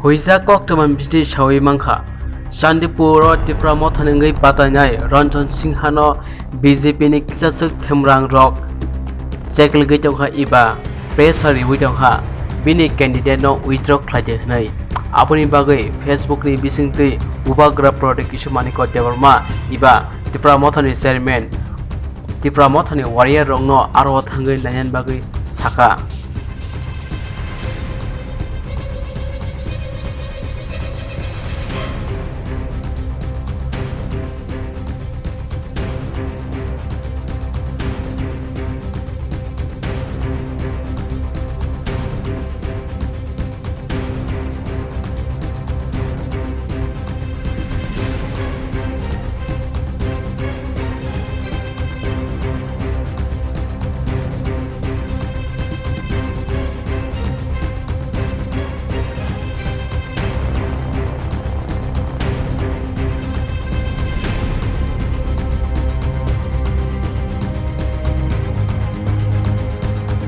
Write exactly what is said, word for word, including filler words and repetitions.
Huijak koktwma bising sawi mankha, Chandipur o Tipra Motha ni wngwi patainai Ranjan Singha no B J P ni kisaswk khemrang rok cheklgwi tongkha eba pressure riwi tongkha bini candidate no withdraw khlaidi hwnwi. Aboni bagwi Facebook ni bisingtwi Bubagra Pradyot Kishore Manikya Debbarma eba Tipra Motha ni chairman Tipra Motha ni warrior rokno aro thangwi nainani bagwi sakha.